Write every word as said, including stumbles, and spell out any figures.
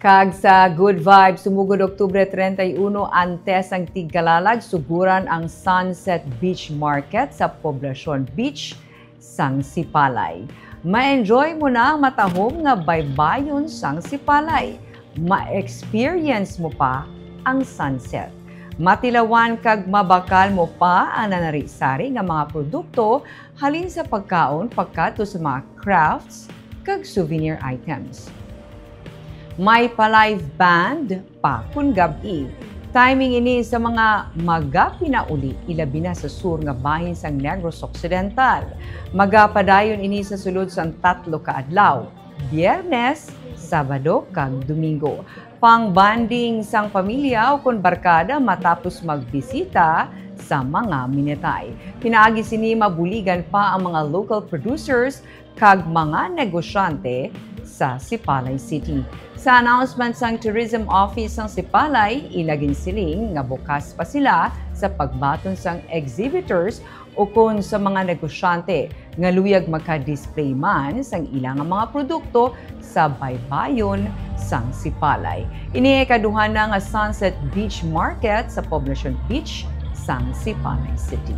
Kag sa Good Vibes, sumugod Oktubre treinta y uno, antes ang tigkalalag, suguran ang Sunset Beach Market sa Poblacion Beach sang Sipalay. Ma-enjoy mo na ang matahom nga baybayon sang Sipalay. Ma-experience mo pa ang sunset. Matilawan kag mabakal mo pa ang nanari-sari nga mga produkto, halin sa pagkaon pagkadto sa mga crafts kag souvenir items. May pa-live band pa kon gab-i. Timing ini sa mga magapinauli, ilabi na sa sur nga bahin sang Negros Occidental. Magapadayon ini sa sulod sang tatlo ka adlaw, Biyernes, Sabado, kag Domingo. Pang-bonding sang pamilya o kon barkada matapos magbisita sa mga minetay. Pinaagi sini, mabuligan pa ang mga local producers kag mga negosyante sa Sipalay City. Sa announcement sang Tourism Office sang Sipalay, ila ginsiling nga bukas pa sila sa pagbaton sang exhibitors ukon sa mga negosyante nga luyag maka-display man sang ila nga mga produkto sa baybayon sang Sipalay. Ini ikaduha na nga Sunset Beach Market sa Poblacion Beach sang Sipalay City.